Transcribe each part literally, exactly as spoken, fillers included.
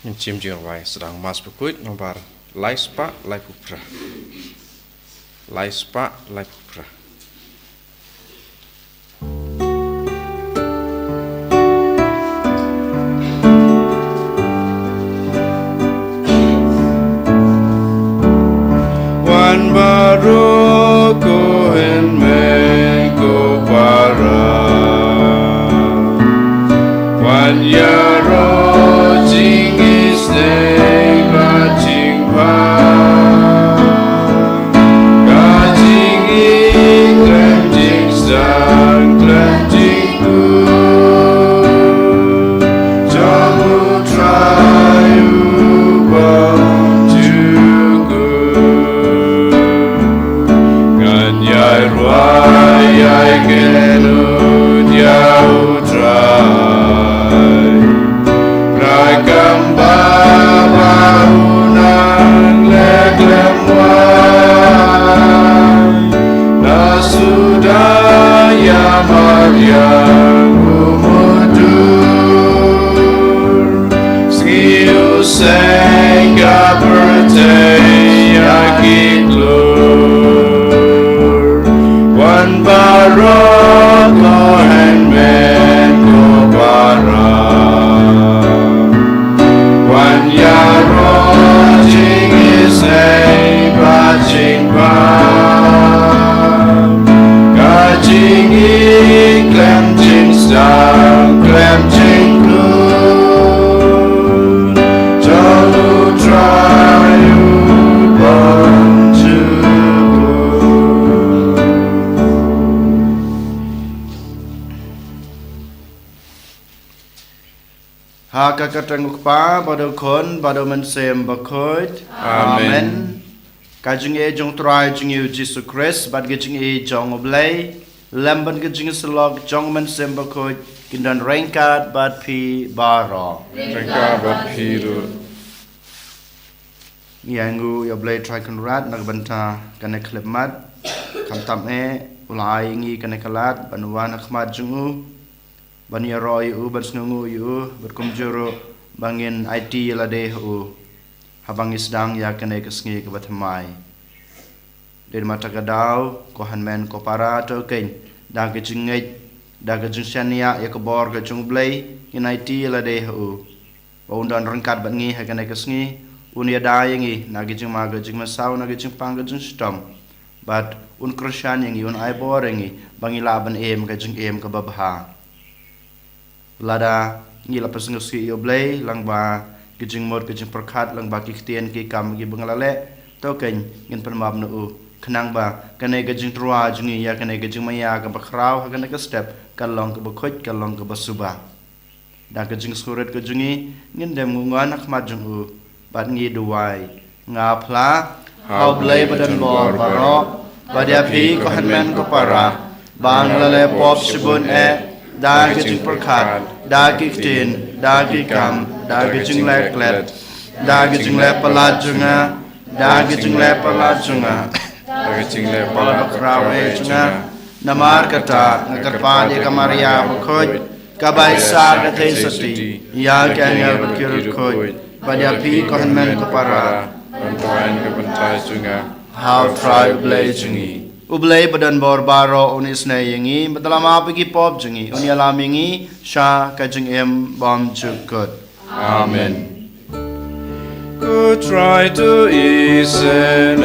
Ngin shim jingrwai sdang Mass Bakhuid nombar lai spah laiphew phra. Lai spah laiphew phra. Wan baroh ko hynmen ko para. Wan ïaroh jingisynei bad jingpang. Ka jingïeit khlem jingsdang khlem jingkut jong U Trai u bym jukut. Ngan ïai rwai ïai kynnud ïa U Trai. Rakam ba ba u nang leh khlem wai. La suda ïa mariang u mudur. Sngi u seng ka pyrthei ïa ki klur. Wan baroh ko hynmen ko para. Wan ïaroh jingisynei bad jingpang. Ka jingïeit khlem jingsdang khlem jingkut jong U Trai u bym jukut. Ha ka kyrteng U Kpa bad U Khun bad U Mynsiem Bakhuid. Amen. Amen. Ka jingïeit jong U Trai jong ngi U Jisu Khrist bad ka jingïeit jong U Blei lem bad ka jingïasyllok jong U Mynsiem Bakhuid kin don ryngkat bad phi baroh. Ryngkat bad phi ruh. Ngi ainguh ïa U Blei Trai Kynrad na ka bynta kane ka khyllipmat. Khamtam eh u la ai ïa ngi kane ka lad ban wan ha khmat jong u, ban ïaroh ïa u, ban sngewnguh ïa u, bad kumjuh ruh ba ngin aiti ïa lade ha u haba ngi sdang ïa kane ka sngi kaba thymmai. Dei namar kata ka daw, ko hynmen ko para, to keiñ, da ka jingngeit, da ka jingshaniah ïa ka bor ka jong U Blei, ngin aiti ïa lade ha u, ba un don ryngkat bad ngi ha kane ka sngi. Un ïada ïa ngi na ka jingma ka jingmynsaw, na ka jingpang ka jingshitom. Bad un kyrshan ïa ngi, un ai bor ïa ngi ba ngi lah ban im ka jingim kaba bha. Lada ngi la pynsngewsih ïa U Blei lyngba ki jingmut ki jingpyrkhat, lyngba ki ktien ki kam kiba ngi la leh, to keiñ ngin pynmap na u, khnang ba kane ka jingtyrwa jong ngi ïa kane ka jingmaïa kaba khraw ha kane ka step kan long kaba khuid, kan long kaba suba. Da ka jingsngewrit ka jong ngi, ngin dem nguh ngan ha khmat jong u bad ngi duwai. Nga phla ha U Blei ba don bor baroh, bad ïa phi ko hynmen ko para, ba nga la leh pop shibun eh, da ka jingpyrkhat, da ki ktien, da ki kam, da ka jingleh klet, da ka jingleh palat jong nga, da ka jingleh palat jong nga, da ka jingleh palat bakhraw eh jong nga. Namar kata nga kyrpad ïa ka Maria bakhuid, kaba ai sa ka theisotti ïa ki angel bad ki riewkhuid, bad ïa phi ko hynmen ko para, ban duwai na ka bynta jong nga ha U Trai U Blei jong ngi. U Blei ba don bor baroh un isynei ïa ngi, bad un ïalam ïa ki pop jong ngi, un ïalam ïa ngi sha ka jingim bymjukut. Amen. Ko Trai to isynei.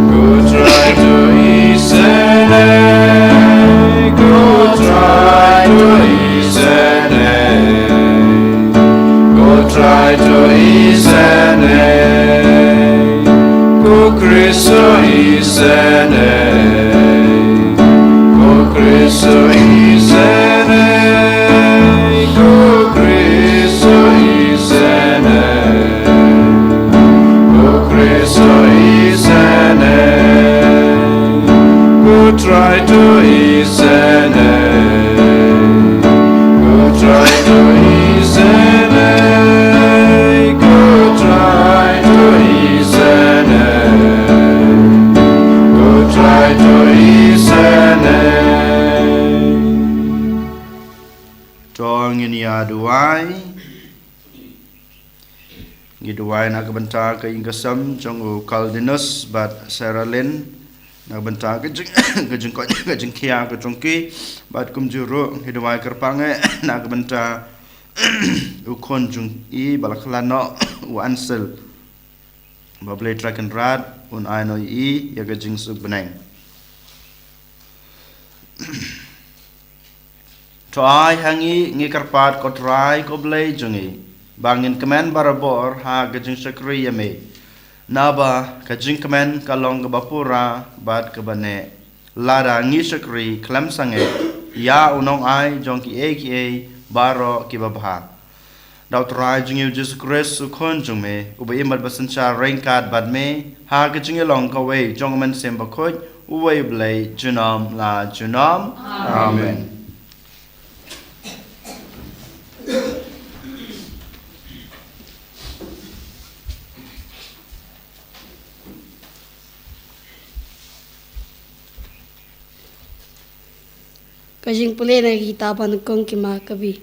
Ko Trai to isynei. Ko Trai to isynei. Ko Trai to isynei. Ko Khrist to isynei. Ko Khrist to isynei. Ko Khrist to isynei. Ko Khrist to isynei. Ko Trai to isynei. Ko Trai to isynei. Ko Trai to isynei. Ko Trai to isynei. To ngin ïa duwai. Ngi duwai na ka bynta ka ïing ka sem jong u Caldinus bad Sarah Lynn, na ka bynta ka jing, ka jingkoit, ka jingkhia ka jong ki, bad kumjuh ruh ngi duwai kyrpang eh na ka bynta u khun jong i ba la khlad noh, u Ansel. Ba Blei Trai Kynrad un ai noh ïa i ïa ka jingsuk bneng. To ai ha ngi, ngi kyrpad, ko Trai, ko Blei jong ngi, ba ngin kmen barabor ha ka jingshakri ïa me. Naba ka jingkmen ka long kaba pura bad kaba neh, lada ngi shakri khlem sangeh ïa u nongai jong kiei kiei baroh kiba bha. Da u Trai jong ngi u Jisu Khrist u Khun jong me, uba im bad ba synshar ryngkat bad me ha ka jingïalong kawei jong u Mynsiem Bakhuid, uwei u Blei, junom la junom. Amen. Amen. Ka jingpule na ka kitab ba nyngkong ki Makabi.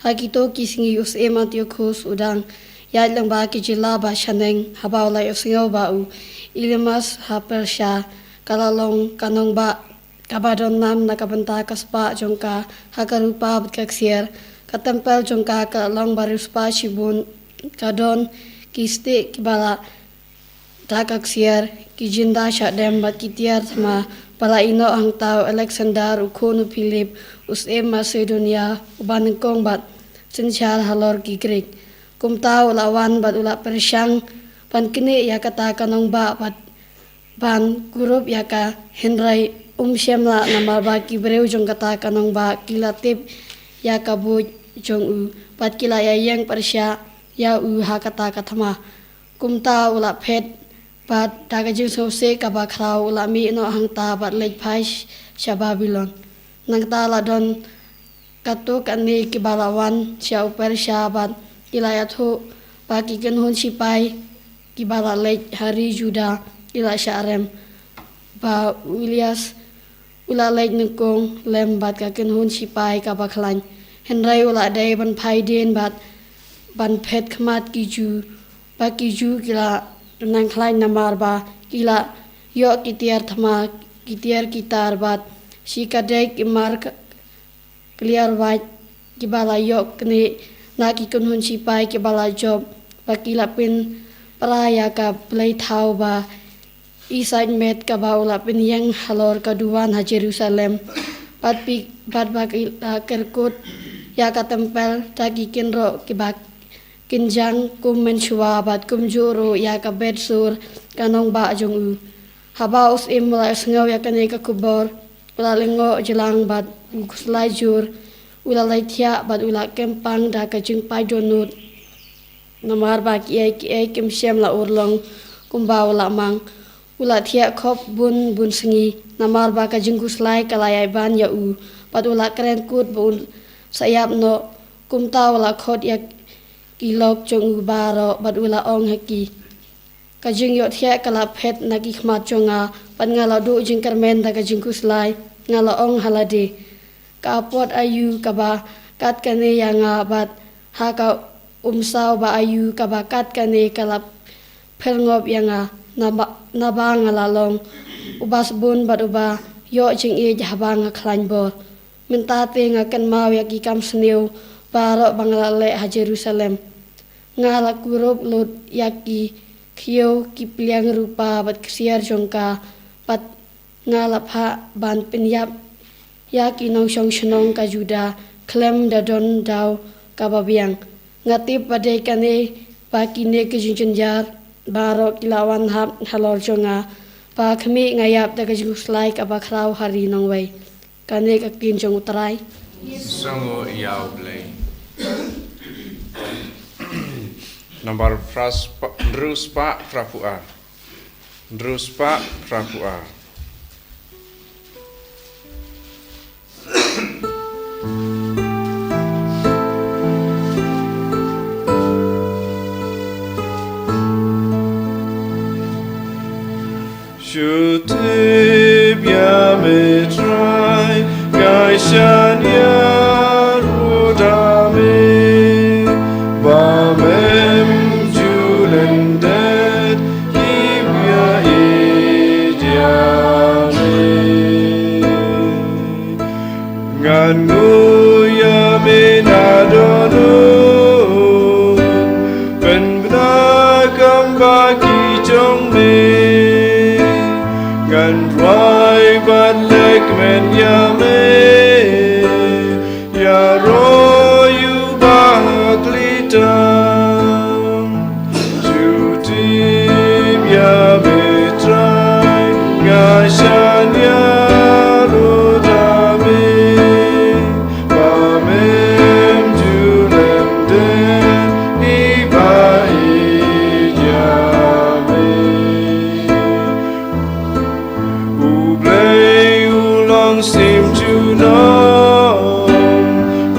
Ha kito ki sngi u syiem Antiochus u dang ïaid lyngba ki jylla ba shaneng, haba u la ïohsngew ba u Elymas ha Persia ka la long ka nongbah, kaba don nam na ka bynta ka spah jong ka ha ka rupa bad ka ksiar. Ka templ jong ka ka long ba riewspah shibun, ka don ki stieh kiba la da ka ksiar, ki jynda shadem bad ki tiar thma ba la ïehnoh hangta u Alexander u khun u Philip, u syiem Macedonia, uba nyngkong bad synshar halor ki Grik. Kumta u la wan bad u la pyrshang ban knieh ïa kata ka nongbah bad ban kurup ïa ka, hynrei um shym lah, namar ba ki briew jong kata ka nongbah ki la tip ïa ka buit jong u bad ki la ïa ïeng pyrshah ïa u ha kata ka thma. Kumta u la phet bad da ka jingsngewsih kaba khraw u la mih noh hangta bad leit phai sh-, sha Babilon. Nangta la don katto katne kiba la wan sha u Persia bad ki la ïathuh ba ki kynhun shipai kiba la leit ha ri Juda ki la shah rem, ba u Elymas u la leit nyngkong lem bad ka kynhun shipai kaba khlaiñ. Hynrei u la dei ban phai dien bad ban phet khmat ki Jiw, ba ki Jiw ki la nang khlaiñ namar ba ki la ïoh ki tiar thma, ki tiar ki tar bad shi khaddei ki mar k-, kliar wait kiba la ïoh knieh na ki kynhun shipai kiba la jop, ba ki la pynpra ïa ka blei thaw ba i sait met kaba u la pynïeng halor ka duwan ha Jerusalem. Bad pi-, bad ba ki la kyrkut ïa ka templ da ki kynroh kiba kynjang kum mynshuwa bad kumjuh ruh ïa ka betsur ka nongbah jong u. Haba u syiem u la ïohsngew ïa kane ka khubor, u la lyngngoh jlang bad u khuslai jur, u la leit thiah bad u la kem pang da ka jingpait dohnud. Namar ba kiei kiei kim shym la urlong kumba u la mang. U la thiah khop bun bun sngi, namar ba ka jingkhuslai ka la ïai ban ïa u, bad u la kren kut ba un sa ïap noh. Kumta u la khot ïa ki lok jong u baroh bad u la ong ha ki, ka jingïohthiah ka la phet na ki khmat jong nga, bad nga la duh jingkyrmen da ka jingkhuslai. Nga la ong ha lade, ka apot aïu kaba kat kane ïa nga, bad ha ka umsaw ba aïu kaba kat kane ka la pyrngop ïa nga, naba, naba nga la long uba sbun bad uba ïoh jingïeit haba nga khlaiñ bor. Mynta te nga kynmaw ïa ki kam sniew baroh ba nga la leh ha Jerusalem. Nga la kurup lut ïa ki khiew ki pliang rupa bad ksiar jong ka, bad nga la phah ban pynïap ïa ki nongshong shnong ka Juda khlem da don daw kaba biang. Nga tip ba dei kane ba kine ki jingjynjar baroh ki la wan hap halor jong nga, ba khmih nga ïap da ka jingkhuslai kaba khraw ha ri nongwei. Kane ka ktien jong U Trai. Sngewnguh ïa U Blei. Nambar phra spah, hynriew spah phra phew ar. Hynriew spah phra phew ar. Shu tip ïa me Trai, nga shaniah ruh da me, ba mem ju Ngan nguh ïa me na dohnud, pynbna kumba ki jong me. Ngan duwai bad leh kmen ïa me, ïaroh ïa u ba ha khlieh tam. Ju tip ïa me Trai, nga shaniah ruh da me. Ba mem ju leh dei, i ba ïeit ïa me. U Blei u long sim junom,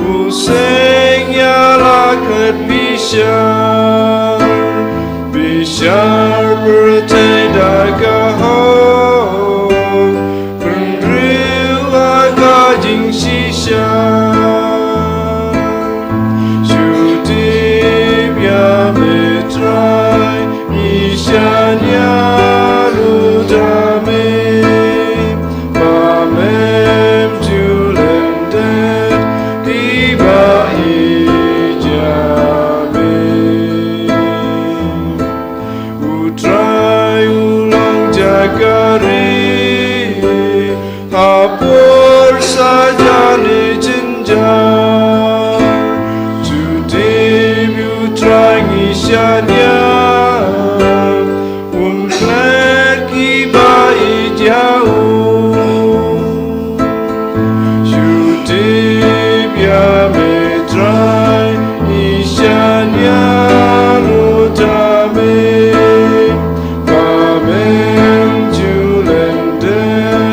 u seng ïa la klet bishar, bishar pyrthei da ka hok, pynriew ha ka jingshisha. Ju tip ïa me Trai, i shaniah ruh da me. Ba mem ju leh dei, i ba ïeit ïa me. U Trai u long jaka rieh, ha por sajan ne jynjar. Ju tip ïa u Trai ngi shaniah, um klet ki ba ïeit ïa u. Ju tip ïa me Trai, i shaniah ruh da me. Ba mem ju leh dei,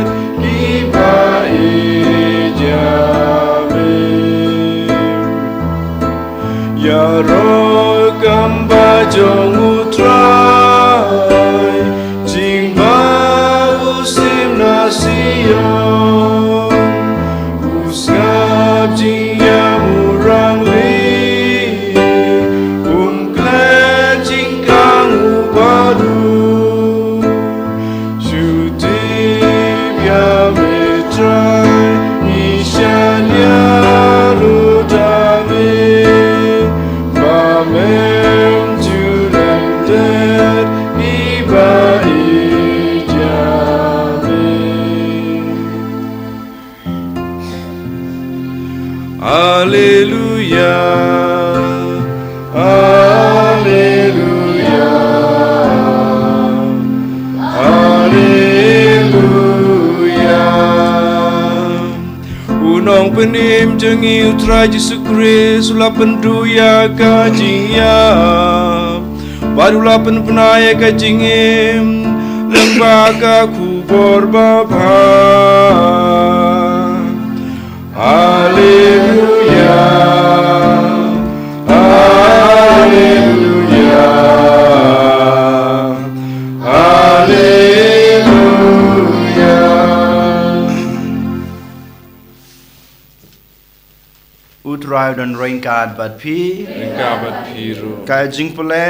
i ba ïeit ïa me. Ïaroh kumba jong u Trai, jingma u sim na Sion. U sngap jingïam u rangli, um klet jingkhang u baroh. Ju tip ïa me Trai, i shaniah ruh da me. Ba mem ju leh dei, i ba ïeit ïa me. Alleluia, alleluia, alleluia. U Nongpynim jong ngi u Trai Jisu Khrist u la pynduh ïa ka jingïap, bad u la pynbna ïa ka jingim lyngba ka khubor babha. Alleluia, alleluia, alleluia. U Trai u don ryngkat bad phi. Ryngkat bad phi ruh. Ka jingpule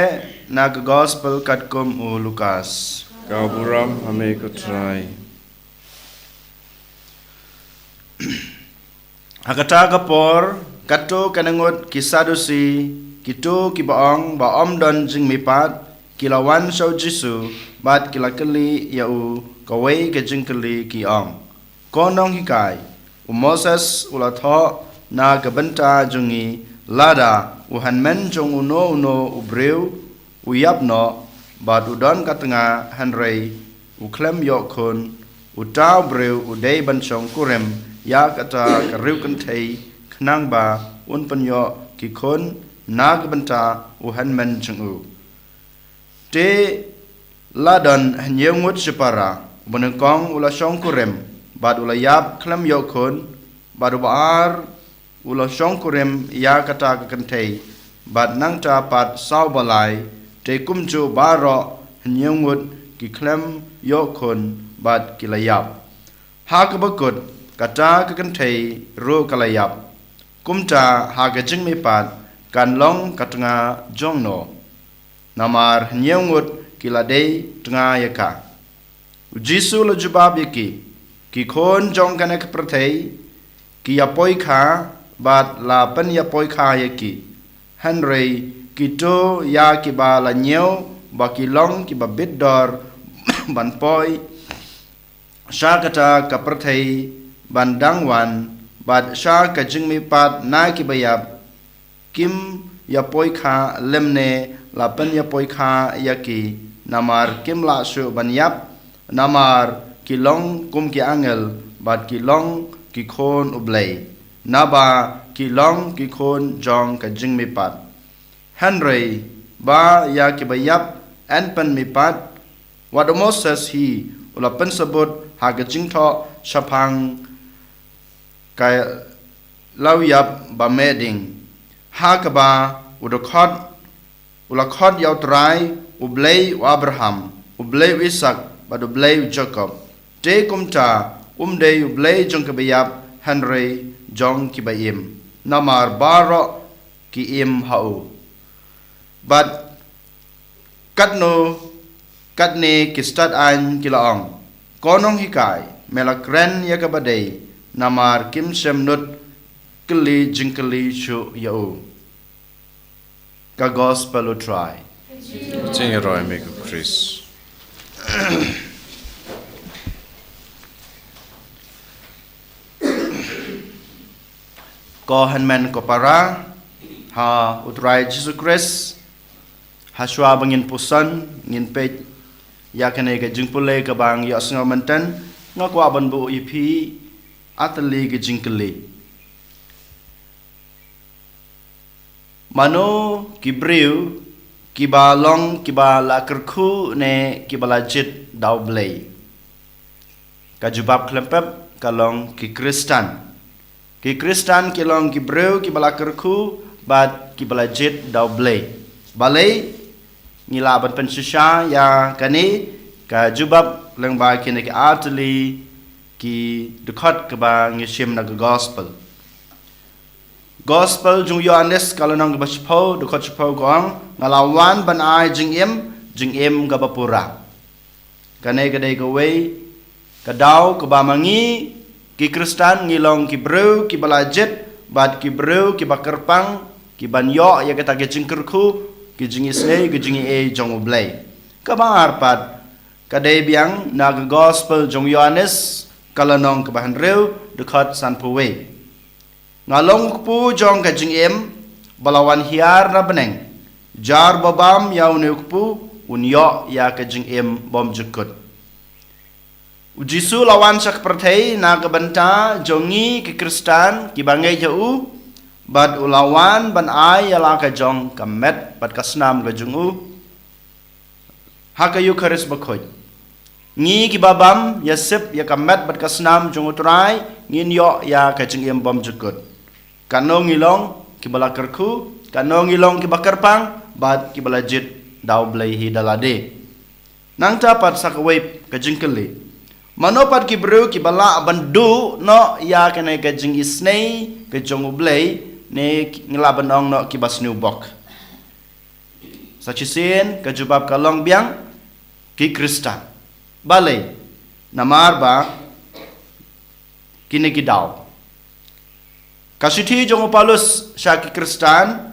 na ka gospel katkum u Lukas. Ka burom ha me ko Trai. Ha kata ka por, katto katne ngut ki Sadusi, kito kiba ong ba ym don jingmihpat, ki la wan sha u Jisu, bad ki la kylli ïa u kawei ka jingkylli ki ong, Ko Nonghikai, u Moses u la thoh na ka bynta jong ngi, lada u hynmen jong uno uno u briew u ïap noh, bad u don ka tnga, hynrei u khlem ïoh khun, uta u briew u dei ban shongkurim ïa kata ka riewkynthei, khnang ba un pynïoh ki khun na ka bynta u hynmen jong u. Te la don hynñiew ngut shipara, uba nyngkong u la shongkurim, bad u la ïap khlem ïoh khun, bad uba ar u la shongkurim ïa kata ka kynthei, bad nangta pat saw ba lai, te kumjuh baroh hynñiew ngut ki khlem ïoh khun, bad ki la ïap. Ha kaba kut, kata ka kynthei ruh ka la ïap. Kumta ha ka jingmihpat kan long ka tnga jong no? Namar hynñiew ngut ki la dei tnga ïa ka. U Jisu u la jubab ïa ki, Ki khun jong kane ka pyrthei ki ïapoikha, bad la pynïapoikha ïa ki. Hynrei kito ïa kiba la ñiew ba ki long kiba bit dor ban poi sha kata ka pyrthei ban dang wan, bad sha ka jingmihpat na kiba ïap, kim ïapoikha lymne la pynïapoikha ïa ki, namar kim lah shuh ban ïap, namar ki long kum ki angel, bad ki long ki khun U Blei, naba ki long ki khun jong ka jingmihpat. Hynrei ba ïa kiba ïap yn pynmihpat, wat u Moses hi u la pynsabut ha ka jingthoh shaphang ka lawïap ba meh ding, ha kaba u dkhot, u la khot ïa U Trai, U Blei u Abraham, U Blei u Isak, bad U Blei u Jakob. Te kumta, um dei U Blei jong kiba ïap, hynrei jong kiba im, namar baroh ki im ha u. Bad katno katne ki stad aiñ ki la ong, Ko nonghikai, me la kren ïa kaba dei, namar kim shym nud kylli jingkylli shuh ïa u. Ka Gospel U Trai. Jingïaroh ïa me ko Khrist. Ko hynmen ko para ha U Trai Jisu Khrist, ha shuwa ba ngin puson, ngin peit ïa kane ka jingpule kaba ngi ïohsngew mynta, nga kwah ban buh ïa phi artylli ka jingkylli. Mano ki briew kiba long kiba la kyrkhu ne kiba la jied da U Blei? Ka jubab khlem pep ka long ki Khristan. Ki Khristan ki long ki briew kiba la kyrkhu bad kiba la jied da U Blei. Balei? Ngi lah ban pynshisha ïa kane ka jubab lyngba kine ki artylli ki dkhot kaba ngi shim na ka Gospel. Gospel jong u Ïoannis ka lynnong kaba shiphew, dkhot shiphew ka ong, nga la wan ban ai jingim, jingim kaba pura. Kane ka dei kawei ka daw kaba ma ngi ki Khristan ngi long ki briew kiba la jied bad ki briew kiba kyrpang, kiban ïoh ïa kata ka jingkyrkhu, ka jingisnei, ka jingaiei jong U Blei. Kaba ar pat ka dei biang na ka Gospel jong u Ïoannis ka lynnong kaba hynriew, dkhot sanphew wei. Nga long u kpu jong ka jingim ba la wan hiar na bneng. Jar ba bam ïa une u kpu, un ïoh ïa ka jingim bymjukut. U Jisu la wan sha ka pyrthei na ka bynta jong ngi ki Khristan kiba ngeit ha u, bad u la wan ban ai ïa la ka jong ka met bad ka snam ka jong u ha ka Eukharist bakhuid. Ngi kiba bam ïa sip ïa ka met bad ka snam jong u Trai, ngin ïoh ïa ka jingim bymjukut. Katno ngi long kiba la kyrkhu, katno ngi long kiba kyrpang, bad kiba la jied da U Blei hi da lade. Nangta pat sa kawei ka jingkylli. Mano pat ki briew kiba lah ban duh noh ïa kane ka jingisnei ka jong U Blei, ne ngi lah ban ong noh kiba sniew bok? Sa shisien ka jubab ka long biang ki Khristan. Balei? Namar ba kine ki daw. Ka shithi jong u Paulus sha ki Khristan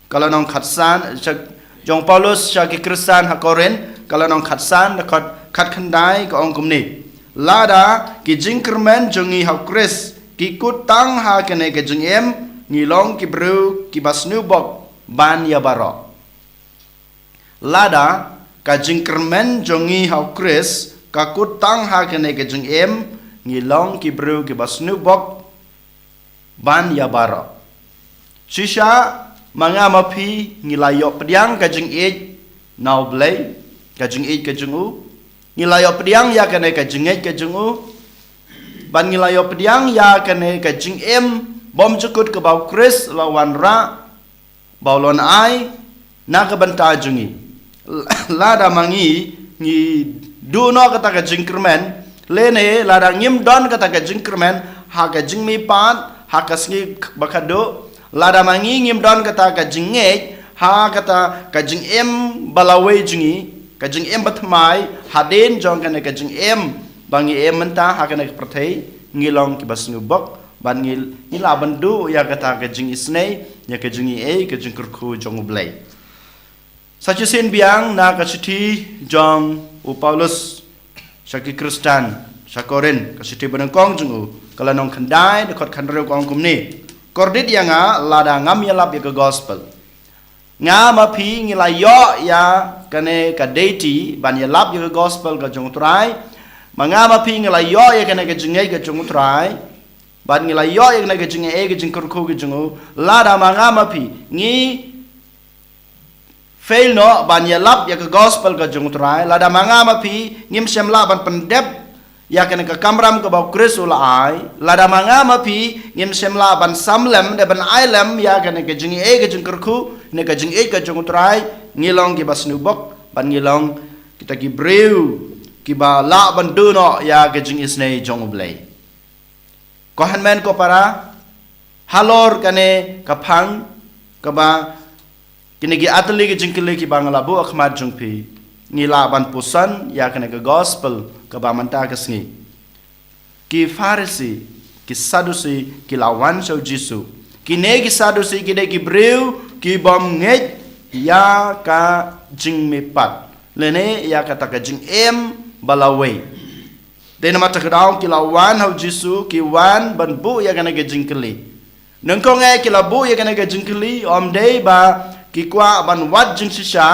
ka lynnong khatsan, sha, jong u Paulus sha ki Khristan ha Korinth ka lynnong khatsan, dkhot khatkhyndai ka ong kumne. Lada ki jingkyrmen jong ngi ha u Khrist ki kut tang ha kane ka jingim, ngi long ki briew kiba sniew bok ban ïa baroh. Lada ka jingkyrmen jong ngi ha u Khrist ka kut tang ha kane ka jingim, ngi long ki briew kiba sniew bok ban ïa baroh. Shisha ma nga ma phi ngi la ïoh pdiang ka jingïeit na U Blei, ka jingïeit ka jong u. Ngi la ïoh pdiang ïa kane ka jingngeit ka jong u. Ban ngi la ïoh pdiang ïa kane ka jingim bymjukut kaba u Khrist la wanrah ba u la wan ai na ka bynta jong ngi. Lada ma ngi ngi duh noh kata ka jingkyrmen, lane lada ngim don kata ka jingkyrmen ha ka jingmihpat ha ka sngi ba khatduh, lada ma ngi ngim don kata ka jingngeit ha kata ka jingim ba lawei jong ngi, ka jingim ba thymmai, hadien jong kane ka jingim ba ngi im mynta ha kane ka pyrthei, ngi long kiba sniew bok Bad ngi, ngi lah ban duh ïa kata ka jingisynei, ïa ka jingïeit, ka jingkyrkhu jong U Blei. Sa shisien biang na ka shithi jong u Paulus sha ki Khristan sha Korinth, ka shithi banyngkong jong u, ka lynnong khyndai, dkhot khathynriew ka ong kumne: Kordit ïa nga lada ngam ïalap ïa ka gospel. Nga ma phi ngi la ïoh ïa kane ka deiti ban ïalap ïa ka gospel ka jong U Trai. Ma nga ma phi ngi la ïoh ïa kane ka jingngeit ka jong U Trai. Bad ngi la ïoh ïa kane ka jingïeit, ka jingkyrkhu ka jong u. Lada ma nga ma phi ngi fail noh ban ïalap ïa ka gospel ka jong U Trai, lada ma nga ma phi ngim shym lah ban pyndep ïa kane ka kamram kaba U Khrist u la ai, lada ma nga ma phi ngim shym lah ban sam lem, da ban ai lem ïa kane ka jingïeit, ka jingkyrkhu, ne ka jingïeit ka jong U Trai, ngi long kiba sngewbok, bad ngi long kita ki briew kiba lah ban duh noh ïa ka jingisynei jong U Blei. Ko hynmen ko para, halor kane ka phang kaba kine ki artylli ki jingkylli kiba nga la buh ha khmat jong phi, ngi lah ban puson ïa kane ka gospel kaba mynta ka sngi. Ki Pharisi, ki Sadusi, ki la wan sha U Jisu. Kine ki Sadusi ki dei ki briew ki bym ngeit ïa ka jingmihpat, lane ïa kata ka jingim ba lawei. Dei namar kata ka daw ki la wan ha U Jisu, ki wan ban buh ïa kane ka jingkylli. Nyngkong eh ki la buh ïa kane ka jingkylli, ym dei ba ki kwah ban wad jingshisha,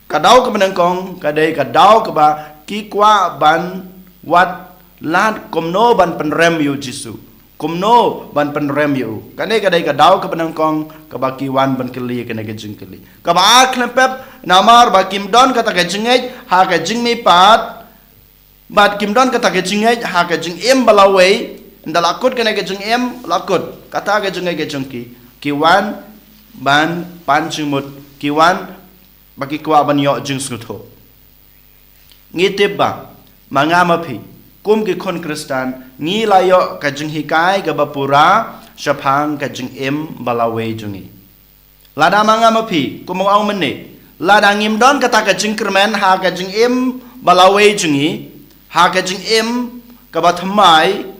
ka daw kaba nyngkong ka dei ka daw kaba ki kwah ban wad lad kumno ban pynrem ïa U Jisu, kumno ban pynrem ïa u. Kane ka dei ka daw kaba nyngkong kaba ki wan ban kylli ïa kane ka jingkylli. Kaba ar khlem pep, namar ba kim don kata ka jingngeit ha ka jingmihpat, bad kim don kata ka jingngeit ha ka jingim ba lawei. Ynda la kut kane ka jingim, la kut kata ka jingngeit ka jong ki, ki wan ban pan jingmut, ki wan ba ki kwah ban ïoh jingsngewthuh. Ngi tip ba ma nga ma phi kum ki khun Khristan ngi la ïoh ka jinghikai kaba pura shaphang ka jingim ba lawei jong ngi. Lada ma nga ma phi, kumba nga ong mynne, lada ngim don kata ka jingkyrmen ha ka jingim ba lawei jong ngi, ha ka jingim kaba thymmai,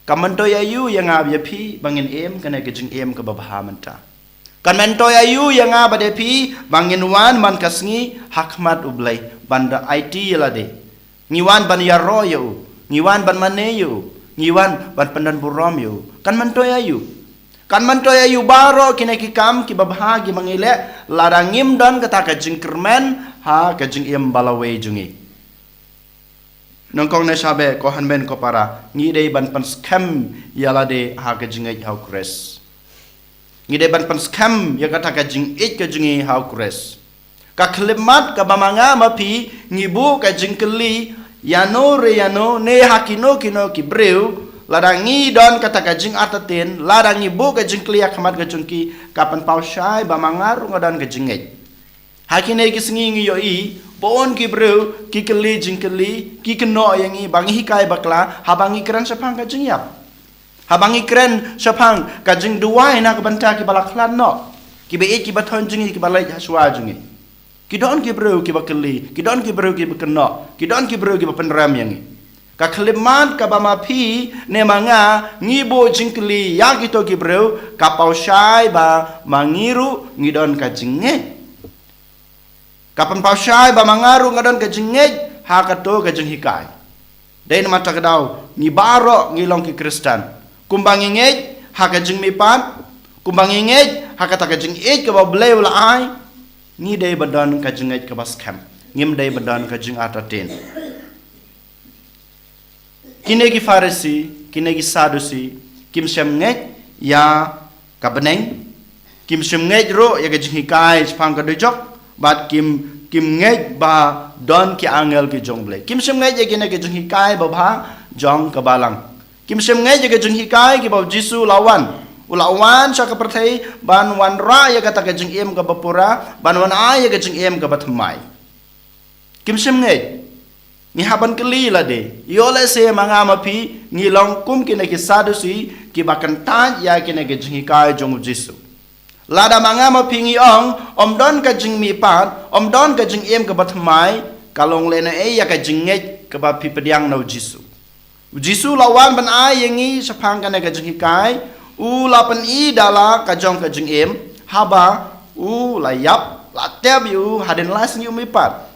kan myntoi aïu ïa nga bad ïa phi ba ngin im kane ka jingim kaba bha mynta? Kan myntoi aïu ïa nga bad ïa phi ba ngin wan man ka sngi ha khmat U Blei ban da aiti ïa lade? Ngi wan ban ïaroh ïa u, ngi wan ban mane ïa u, ngi wan ban pyndon burom ïa u. Kan myntoi aïu? Kan myntoi aïu baroh kine ki kam kiba bha kiba ngi leh, lada ngim don kata ka jingkyrmen ha ka jingim ba lawei jong ngi? Nyngkong ne shabar, ko hynmen ko para, ngi dei ban pynskhem ïa lade ha ka jingngeit ha U Khrist. Ngi dei ban pynskhem ïa kata ka jingïeit ka jong ngi ha U Khrist. Ka khyllipmat kaba ma nga ma phi ngi buh ka jingkylli ïano re ïano ne ha kino kino ki briew, lada ngi don kata ka jingartatien, lada ngi buh ka jingkylli ha khmat ka jong ki, ka pynpaw shai ba ma nga ruh nga don ka jingngeit. Ha kine ki sngi ngi ïohi bun ki briew ki kylli jingkylli, ki kynnoh ïa ngi ba ngi hikai bakla haba ngi kren shaphang ka jingïap, haba ngi kren shaphang ka jingduwai na ka bynta kiba la khlad noh, kiba ïeit kiba thoh jong ngi, kiba leit ha shuwa jong ngi. Ki don ki briew kiba kylli, ki don ki briew kiba kynnoh, ki don ki briew kiba pynrem ïa ngi. Ka khyllipmat kaba ma phi ne ma nga ngi buh jingkylli ïa kito ki briew ka paw shai ba ma ngi ruh ngi don ka jingngeit. Ka pynpaw shai ba ma nga ruh nga don ka jingngeit ha kato ka jinghikai. Dei namar kata ka daw ngi baroh ngi long ki Khristan. Kumba ngi ngeit ha ka jingmihpat, kumba ngi ngeit ha kata ka jingïeit kaba U Blei u la ai, ngi dei ban don ka jingngeit kaba skhem. Ngim dei ban don ka jingartatien. Kine ki Pharisi, kine ki Sadusi, kim shym ngeit ïa ka bneng, kim shym ngeit ruh ïa ka jinghikai shaphang ka dujok, bad kim, kim ngeit ba don ki angel ki jong U Blei. Kim shym ngeit ïa kine ki jinghikai babha jong ka Balang. Kim shym ngeit ïa ka jinghikai kaba U Jisu u la wan. U la wan sha ka pyrthei ban wanrah ïa kata ka jingim kaba pura, ban wan ai ïa ka jingim kaba thymmai. Kim shym ngeit. Ngi hap ban kylli lade. Ïoh lehse ma nga ma phi ngi long kum kine ki Sadusi kiba kyntait ïa kine ki jinghikai jong U Jisu. Lada ma nga ma phi ngi ong ym don ka jingmihpat, ym don ka jingim kaba thymmai, ka long lehnohei ïa ka jingngeit kaba phi pdiang na U Jisu? U Jisu la wan ban ai ïa ngi shaphang kane ka jinghikai, u la pyni da la ka jong ka jingim, haba u la ïap, la tep ïa u hadien lai sngi u mihpat.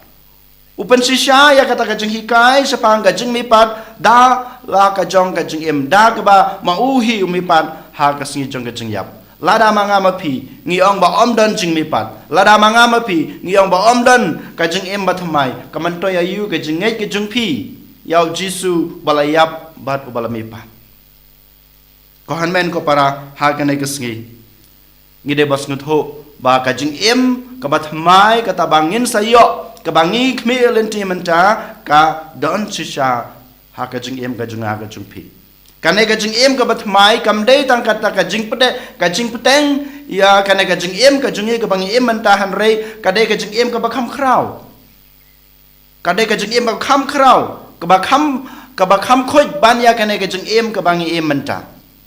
U pynshisha ïa kata ka jinghikai shaphang ka jingmihpat da la ka jong ka jingim, da kaba ma u hi u mihpat ha ka sngi jong ka jingïap. Lada ma nga ma phi ngi ong ba ym don jingmihpat, lada ma nga ma phi ngi ong ba ym don ka jingim bathymmai, ka myntoi aïu ka jingngeit ka jong phi ïa u Jisu ba la ïap bad uba la mihpat? Ko hynmen ko para, ha kane ka sngi ngi dei ba sngewthuh ba ka jingim kaba thymmai kata ba ngin sa ïoh, kaba ngi khmih lynti mynta, ka don shisha ha ka jingim ka jong nga ka jong phi. Kane ka jingim kaba thymmai kam dei tang kata ka jingpdeng, ka jingpdeng ïa kane ka jingim ka jong ngi kaba ngi im mynta, hynrei ka dei ka jingim kaba kham khraw. Ka dei ka jingim kaba kham khraw, kaba kham, kaba kham khuid ban ïa kane ka jingim kaba ngi im mynta.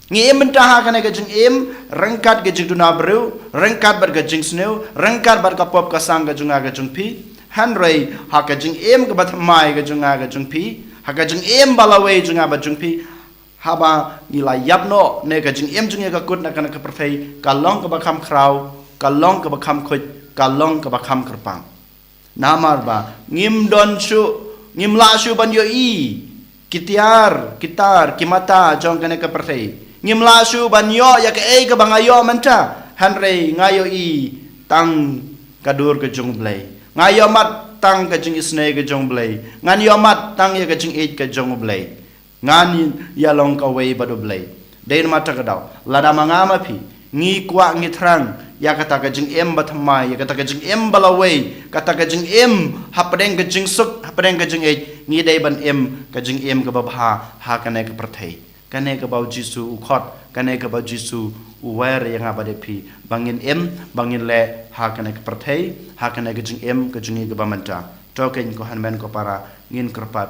Ngi im mynta ha kane ka jingim ryngkat ka jingduna briew, ryngkat bad ka jingsniew, ryngkat bad ka pop ka sang ka jong nga ka jong phi. Hynrei ha ka jingim kaba thymmai ka jong nga ka jong phi, ha ka jingim ba lawei jong nga bad jong phi, haba ngi la ïap noh ne ka jingim jong ngi ka kut na kane ka pyrthei, ka long kaba kham khraw, ka long kaba kham khuid, ka long kaba kham kyrpang. Namar ba ngim don shuh, ngim lah shuh ban ïohi ki tiar, ki tar, ki mata jong kane ka pyrthei. Ngim lah shuh ban ïoh ïa kaei kaba nga ïoh mynta, hynrei nga ïohi tang ka dur ka jong U Blei. Nga ïohmat tang ka jingisynei ka jong U Blei. Ngan ïohmat tang ïa ka jingïeit ka jong U Blei. Ngan ïalong kawei bad U Blei. Dei namar kata ka daw, lada ma nga ma phi ngi kwah ngi thrang ïa kata ka jingim bathymmai, ïa kata ka jingim ba lawei, kata ka jingim hapdeng ka jingsuk, hapdeng ka jingïeit, ngi dei ban im ka jingim kaba bha ha kane ka pyrthei. Kane kaba U Jisu u khot, kane kaba U Jisu u wer ïa nga bad ïa phi ba ngin im, ba ngin leh ha kane ka pyrthei, ha kane ka jingim ka jong ngi kaba mynta. To keiñ ko hynmen ko para, ngin kyrpad.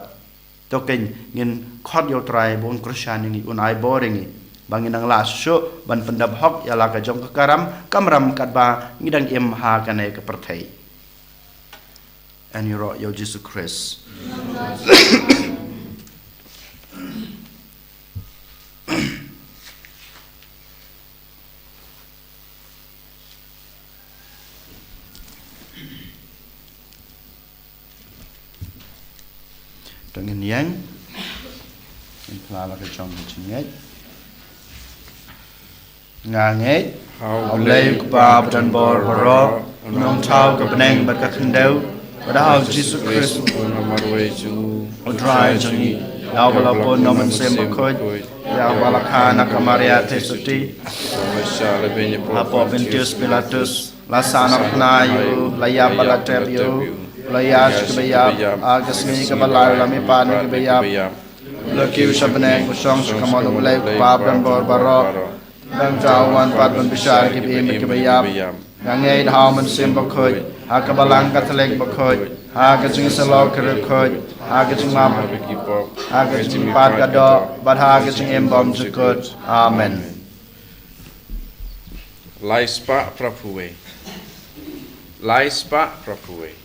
To keiñ ngin khot ïa U Trai ba un kyrshan ïa ngi, un ai bor ïa ngi ba ngin nang lah shuh ban pyndap hok ïa la ka jong ka karam kamram katba ngi dang im ha kane ka pyrthei. Ngi ïaroh ïa U Jisu Khrist. To ngin ïeng, ngin phla la ka jong ka jingngeit. Nga ngeit ha U Blei U Kpa badonbor baroh, u nongthaw ka bneng bad ka khyndew, bad ha U Jisu Khrist, u marwei jong u, u Trai jong ngi, ïa uba la pun na u Mynsiem Bakhuid, ïa uba la kha na ka Maria Theisotti, hapoh Pontius Pilatus, la sahnarphna ïa u, la ïap bad la tep ïa u, la ïaid sha kiba ïap, ha ka sngi kaba lai la mihpat na kiba ïap, la kiew sha bneng, u shong sha kamon U Blei U Kpa badonbor baroh. Nangta u wan pat ban bishar ïa kiba im bad kiba ïap. Nga ngeit ha u Mynsiem Bakhuid, ha ka Balang Katholik bakhuid, ha ka jingïasyllok ki riewkhuid, ha ka jingmap, ha ka jingmihpat ka doh, bad ha ka jingim bymjukut. Amen. Lai spah phra phew wei. Lai spah phra phew wei.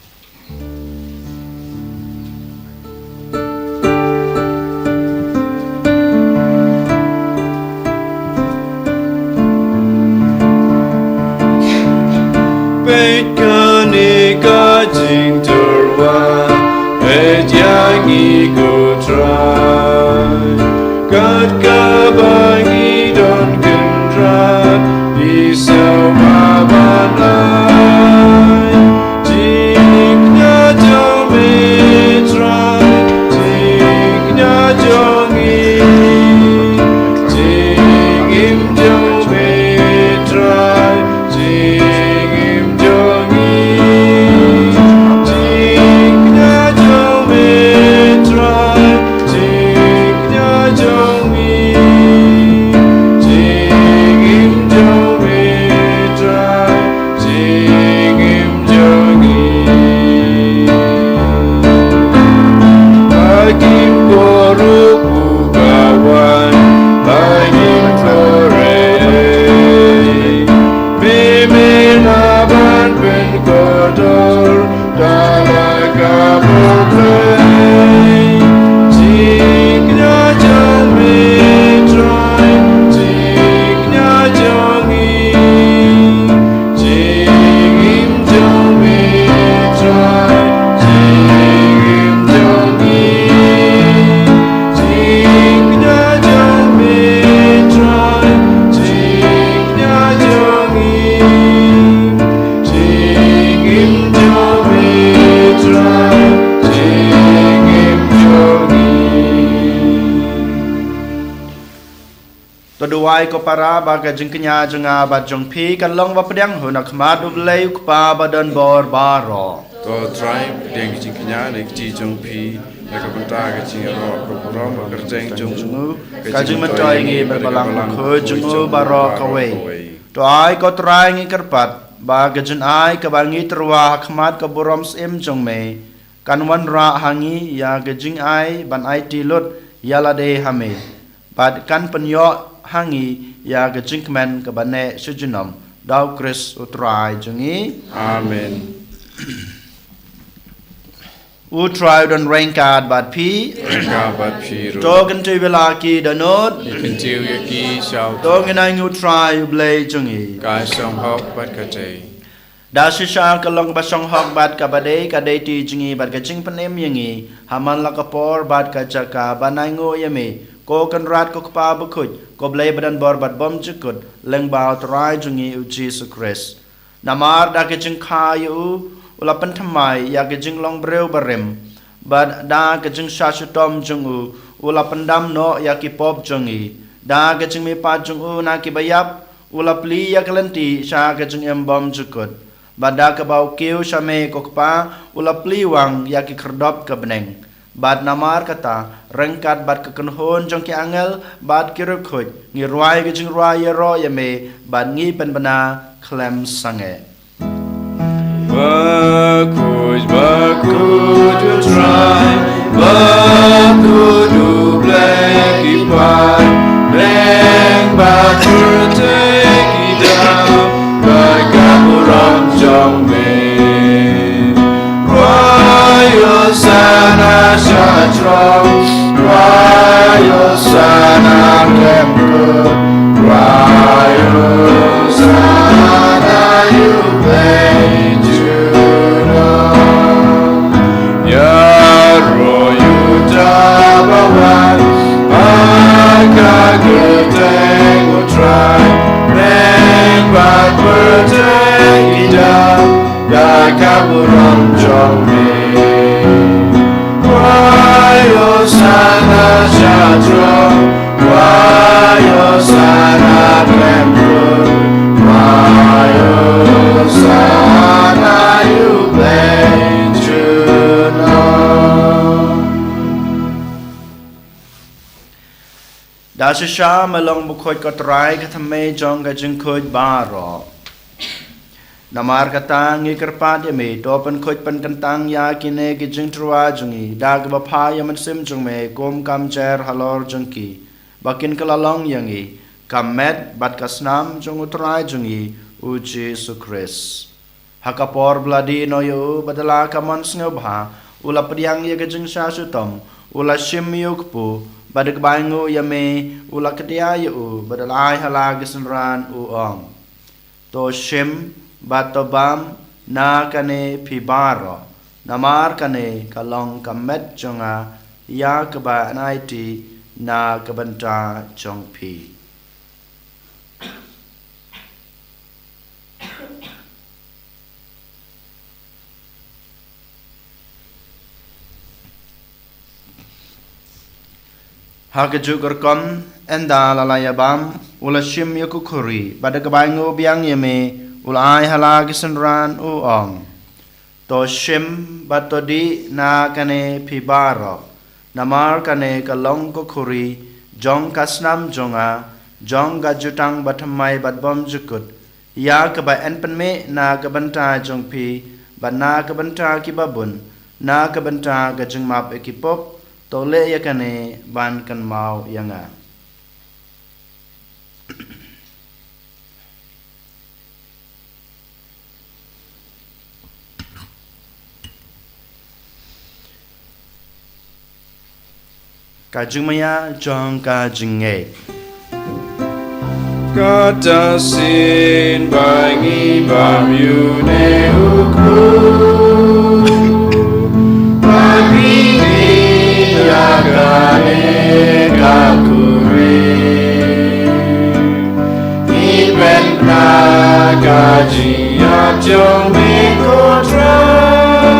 Peit kane ka jingtyrwa, peit ïa ngi ko Trai. Kat kaba ngi don kynrad, i sngewbha ban ai jingkñia jong me Trai, jingkñia jong ngi, jingim jong me Trai. Jingim jong ngi, jingkñia jong me Trai, jingkñia jong ngi, jingim jong me Wai ko para ba ka jingkñia jong nga bad jong phi kan long ba pdiang hun ha khmat U Blei U Kpa ba don bor baroh. To Trai, pdiang ka jingkñia ne ka kti jong phi na ka bynta ka jingïaroh ka burom ka kyrteng jong u, ka jingmyntoi ngi bad balang bakhuid jong u baroh kawei. To ai ko Trai ngi kyrpad ba ka jingai kaba ngi tyrwa ha khmat ka burom syiem jong me kan wanrah ha ngi ïa ka jingai ban aiti lut ïa lade ha me. Bad kan pynïoh ha ngi ïa ka jingkmen kaba neh sha junom. Da U Khrist U Trai jong ngi. Amen. U Trai u don ryngkat bad phi. Ryngkat bad phi ruh. To kyntiew ïa la ki dohnud. Kyntiew ïa ki sha U Trai. To ngin ai nguh U Trai U Blei jong ngi. Ka shong hok bad ka dei. Da shisha ka long kaba shong hok bad kaba dei, ka dei ti jong ngi bad ka jingpynim ïa ngi ha man la ka por bad ka jaka ban ai nguh ïa me, ko Kynrad ko Kpa bakhuid, ko Blei ba don bor bad bymjukut, lyngba U Trai jong ngi U Jisu Khrist. Namar da ka jingkha ïa u, u la pynthymmai ïa ka jinglong briew barim. Bad da ka jingshah shitom jong u, u la pyndam noh ïa ki pop jong ngi. Da ka jingmihpat jong u na kiba ïap, u la plie ïa ka lynti sha ka jingim bymjukut. Bad da kaba u kiew sha me ko Kpa, u la plie wang ïa ki khyrdop ka bneng. Bad namar kata, ryngkat bad ka kynhun jong ki angel bad ki riewkhuid, ngi rwai ka jingrwai ïaroh ïa me, bad ngi pynbna khlem sangeh. Bakhuid, bakhuid U Trai, bakhuid U Blei ki paid, bneng bad pyrthei ki dap bad ka burom jong me. Rwai Hosana sha throng, rwai Hosana khlem kut, rwai Hosana ïa U Blei junom. Ïaroh ïa uta ba wan ha ka kyrteng U Trai, bneng bad pyrthei ki dap da ka burom jong me. Rwai Hosana sha throng, rwai Hosana khlem kut, rwai Hosana ïa U Blei junom. Da shisha me long bakhuid ko Trai, ka thymmei jong ka jingkhuid baroh. Namar kata ngi kyrpad ïa me, to pynkhuid pynkyntang ïa kine ki jingtyrwa jong ngi da kaba phah ïa u Mynsiem jong me kum ka mjer halor jong ki, ba kin kylla long ïa ngi ka met bad ka snam jong U Trai jong ngi U Jisu Khrist. Ha ka por ba la dih noh ïa u, bad da la ka mon sngewbha u la pdiang ïa ka jingshah shitom, u la shim ïa u kpu, bad da kaba ainguh ïa me u la kdiah ïa u, bad da la ai ha la ki synran, u ong: To shim bad to bam na kane phi baroh, namar kane ka long ka met jong nga, ïa kaba yn aiti na ka bynta jong phi. Ha kajuh ka rukom, ynda la la ïa bam, u la shim ïa ka khuri, bad da kaba ainguh biang ïa me, u la ai ha la ki synran, u ong: To shim bad to dih na kane phi baroh, namar kane ka long ka khuri jong ka snam jong nga, jong ka jutang bathymmai bad bymjukut, ïa kaba yn pynmih na ka bynta jong phi bad na ka bynta kiba bun, na ka bynta ka jingmap ïa ki pop. To leh ïa kane ban kynmaw ïa nga. Ka jingmaïa jong ka jingngeit. Kata shisien ba ngi bam ïa une u kpu, ba ngi dih ïa kane ka khuri, ngi pynbna ka jingïap jong me ko Trai,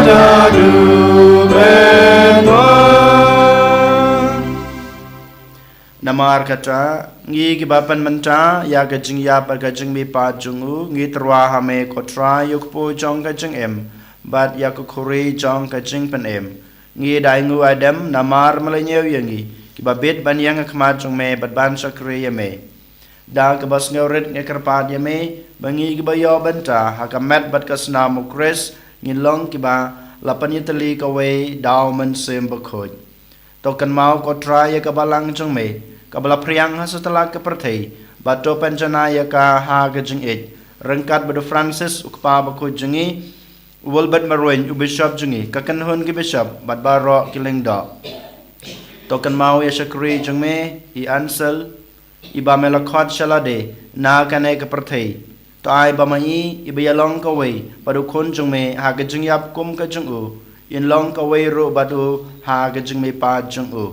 haduh ban wan. Namar kata, ngi kiba pynmynta ïa ka jingïap bad ka jingmihpat jong u, ngi tyrwa ha me ko Trai, ïa u kpu jong ka jingim bad ïa ka khuri jong ka jingpynim. Ngi da ainguh aidem namar me la ñiew ïa ngi, kiba bit ban ïeng ha khmat jong me bad ban shakri ïa me. Da kaba sngewrit ngi kyrpad ïa me ba ngi kiba ïoh bynta ha ka met bad ka snam u Khrist ngin long kiba la pynïatylli kawei da u Mynsiem Bakhuid. To kynmaw ko Trai ïa ka balang jong me kaba la phriang ha satlak ka pyrthei, bad to pynjanai ïa ka ha ka jingïeit, ryngkat bad u Francis u kpa bakhuid jong ngi, u Wilbert Marwein u bishop jong ngi, ka kynhun ki bishop bad baroh ki lyngdoh. To kynmaw ïa shakri jong me i Ansel, iba me la khot sha lade na kane ka pyrthei. To ai ba ma i iba ïalong kawei bad u khun jong me ha ka jingïap kum ka jong u, in long kawei ruh bad u ha ka jingmihpat jong u.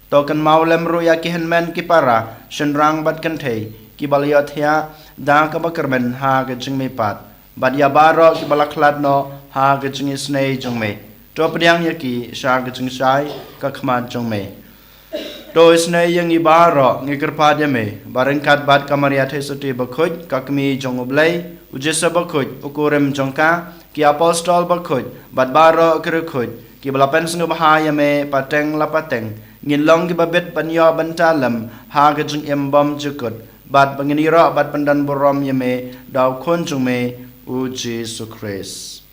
To kynmaw lem ruh ïa ki hynmen ki para, shynrang bad kynthei, kiba la ïohthiah da kaba kyrmen ha ka jingmihpat, bad ïa baroh kiba la khlad noh ha ka jingisynei jong me. To pdiang ïa ki sha ka jingshai ka khmat jong me. To isynei ïa ngi baroh, ngi kyrpad ïa me ba ryngkat bad ka Maria Theisotti bakhuid, ka kmie jong u Blei, u Joseph bakhuid u kurim jong ka, ki apostol bakhuid bad baroh ki riewkhuid kiba la pynsngewbha ïa me pateng la pateng, ngin long kiba bit ban ïoh bynta lem ha ka jingim bymjukut, bad ba ngin ïaroh bad pyndonburom ïa me da u khun jong me u Jisu Khrist.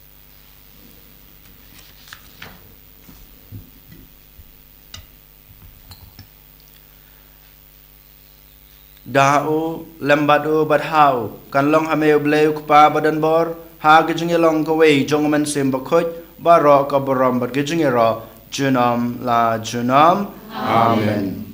Da u, lem bad u, bad ha u, kan long ha me u Blei u Kpa badonbor, ha ka jingïalong kawei jong u Mynsiem Bakhuid, baroh ka burom bad ka jingïaroh junom la junom. Amen.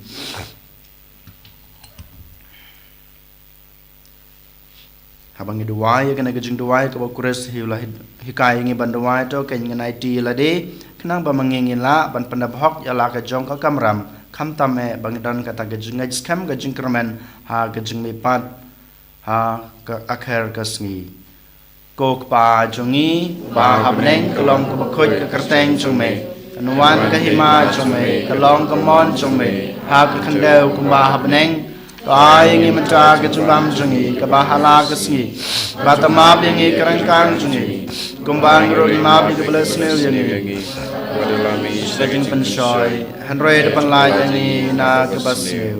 Haba ngi duwai ïa kane ka jingduwai kaba u Khrist hi u la hi-, hikai ïa ngi ban duwai, to kein ngan aiti ïa lade, khnang ba ma ngi ngin lah ban pyndep hok ïa la ka jong ka kamram, khamtam eh ba ngi don kata ka jingngeit skhem ka jingkyrmen ha ka jingmihpat ha ka akher ka sngi. Ko Kpa jong ngi uba ha bneng, ka long kaba khuid ka kyrteng jong me. Kan wan ka hima jong me, ka long ka mon jong me ha ka khyndew kumba ha bneng. To ai ïa ngi mynta ka jingbam jong ngi kaba ha la ka sngi, bad to map ïa ngi ka ryngkang jong ngi, kumba ngi ruh ngi map ïa kiba la sniew ïa ngi. Wat la mih sha ka jingpynshoi, hynrei to pynlait ïa ngi na kaba sniew.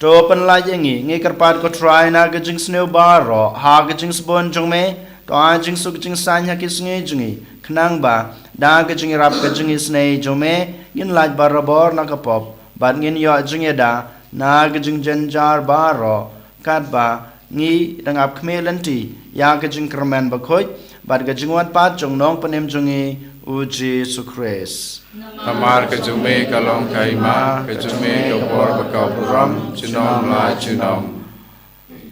To pynlait ïa ngi, ngi kyrpad ko Trai, na ka jingsniew baroh ha ka jingsbun jong me. To ai jingsuk jingsaiñ ha ki sngi jong ngi, khnang ba da ka jingïarap ka jingisynei jong me ngin lait barabor na ka pop, bad ngin ïoh jingïada na ka jingjynjar baroh, katba ngi dang ap khmih lynti ïa ka jingkyrmen bakhuid bad ka jingwan pat jong u Nongpynim jong ngi u Jisu Khrist. Namar ka jong me ka long ka hima, ka jong me ka bor bad ka burom junom la junom.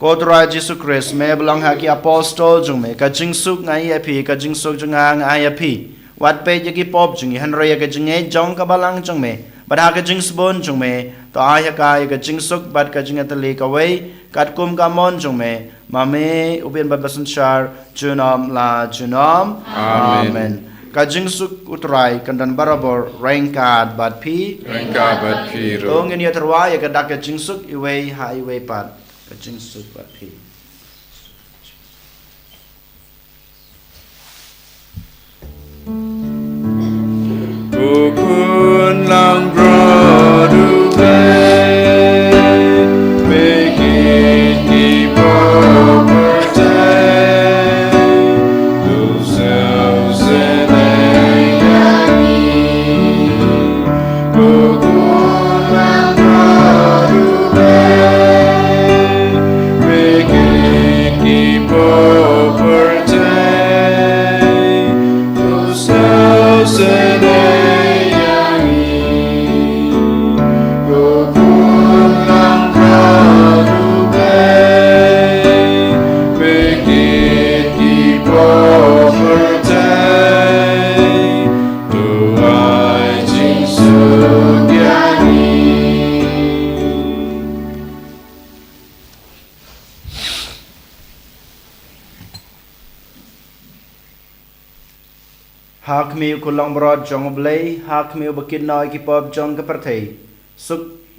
Ko Trai Jisu Khrist, me ba long ha ki apostol jong me, ka jingsuk nga ai ïa phi, ka jingsuk jong nga nga ai ïa phi. Wat peit ïa ki pop jong ngi, hynrei ïa ka jingngeit jong ka balang jong me, bad ha ka jingsbun jong me, to ai ha ka ïa ka jingsuk bad ka jingïatylli kawei, katkum ka mon jong me, ma me u Blei ba synshar junom la junom. Amen. Amen. Ka jingsuk u Trai kan don barabor ryngkat bad phi. Ryngkat bad phi ruh. To ngin ïa tyrwa ïa ka dak ka jingsuk iwei ha iwei pat. Ka jingsuk bad phi. Ko khun langbrot U Blei, phi kit ki bor pyrthei, to sngewsynei ïa ngi. Ko khun langbrot U Blei, phi kit ki bor pyrthei, to sngewsynei ïa ngi. Ko khun langbrot U Blei, phi kit ki bor pyrthei, to ai jingsuk ïa ngi. Ha khmih, ko langbrot jong U Blei, ha khmih uba kit noh ïa ki pop jong ka pyrthei. Suk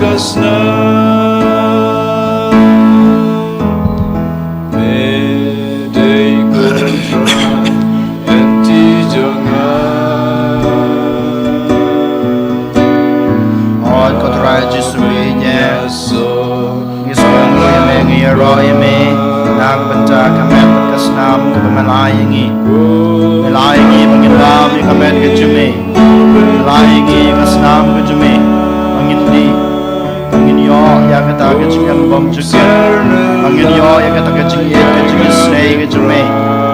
ka snam. Me dei ko Trai, lynti jong nga. Hooid ko Trai Jisu, ïeit ïa ngi. Ngi sngewthuh ïa me, ngi ïaroh ïa me na ka bynta ka met bad ka snam kaba me la ai ïa ngi. Me la ai ïa ngi ba ngin bam ïa ka met ka jong me. Me la ai ïa ngi ka snam ka jong me ba ngin dih, ba ngin ïoh ïa kata ka jingim bymjukut, ba ngin ïoh ïa kata ka jingïeit, ka jingisynei ka jong me,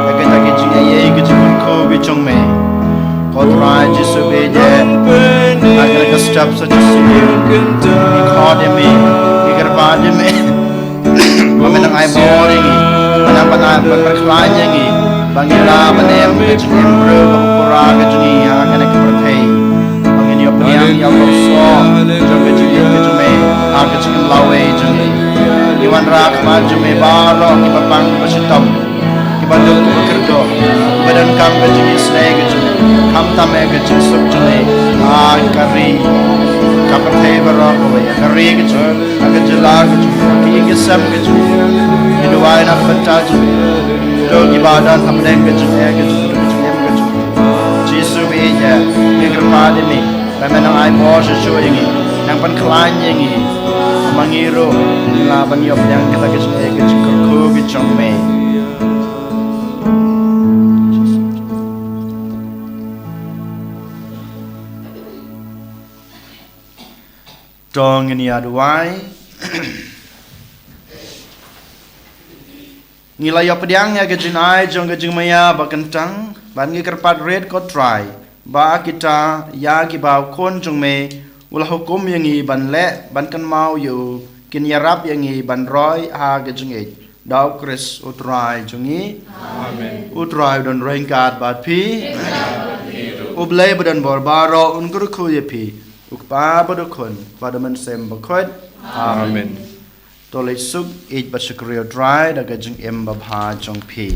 ïa kata ka jingaiei, ka jingkyrkhu ka jong me. Ko Trai Jisu, ba ïeit, ha kane ka step sa shisien ngi khot ïa me, ngi kyrpad ïa me ba men nang ai bor ïa ngi, ba nang ban ai, ban pynkhlaiñ ïa ngi ba ngin lah ban em ka jingim briew kaba pura ka jong ngi ha kane ka pyrthei, ba ngin ïoh pdiang ïa u longsoh jong ka jingim ka jong me ha ka jingim lawei jong ngi. Ngi wanrah khmat jong me baroh kiba pang kiba shitom, kiba duk kiba kyrduh, kiba donkam ka jingisynei ka jong me. Khamtam ïa ka jingsuk jong me ha ka ri, ka pyrthei baroh kawei, ha ka ri ka jong me, ha ka jylla ka jong me, ha ka ïing ka sem ka jong me. Ngi duwai na ka bynta jong me, to kiba don hapdeng ka jong me, ka jong me, ka jong me, ka jong me. Jisu, ba ïeit, ngi kyrpad ïa me ba men nang ai bor shuh shuh ïa ngi, nang pynkhlaiñ ïa ngi, ba ma ngi ruh ngin lah ban ïoh pdiang kata ka jingaiei, ka jingkyrkhu ka jong me. To ngin ïa duwai. Ngi la ïoh pdiang ïa ka jingai jong ka jingmaïa ba kyntang, bad ngi kyrpad rit ko Trai ba kita ïa kiba u Khun jong me u la hukum ïa ngi ban leh ban kynmaw ïa u, kin ïarap ïa ngi ban roi ha ka jingïeit. Da u Khrist u Trai jong ngi. Amen. U Trai u don ryngkat bad phi. U Blei ba don bor baroh un kyrkhu ïa phi, u Kpa bad u Khun bad u Mynsiem Bakhuid. Amen. Amen. To leit suk, ïeit bad shakri U Trai da ka jingim babha jong phi.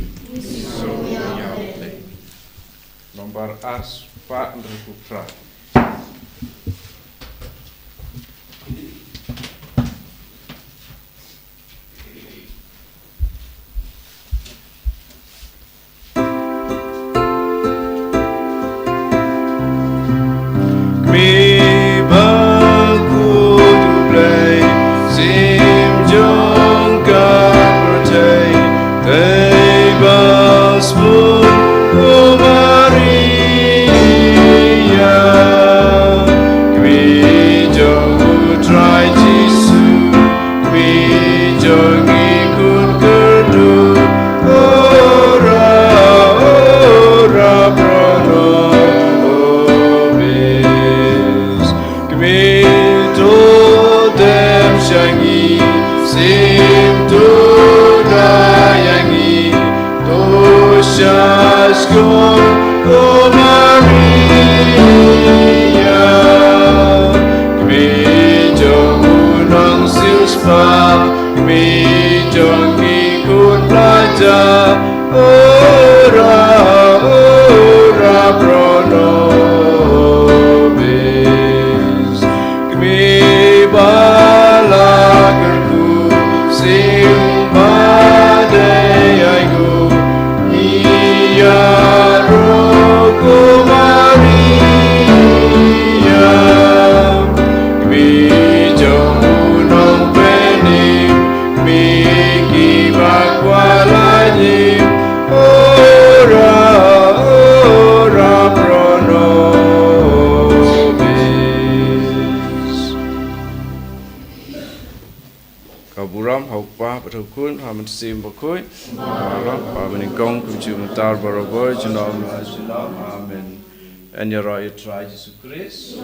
Nombar ar spah hynriewphew phra. Kmie bakhuid U Blei, sim jong ka pyrthei, dei ba sbun, O Maria. Kmie jong U Trai Jisu, kmie jong ngi khun kyrduh, ora, ora baroh nobis. Kmie to dem sha ngi, sim to da ïa ngi, to sha skor, O Maria. Kmie jong U Nongsiewspah, kmie jong ngi khun Blai, ora, ora baroh nobis. Kmie ba la kyrkhu, sim ba dei aiu, ïaroh ko Maria. Kmie jong U Nongpynim, kmie kiba kwah lait im, ora, ora baroh nobis. Ka burom ha U Kpa bad ha U Khun, ha U Mynsiem Bakhuid. Baroh, ba nyngkong kumjuh mynta, baroh, baroh junom la junom. Amen. Yn ïaroh ïa U Trai Jisu Khrist.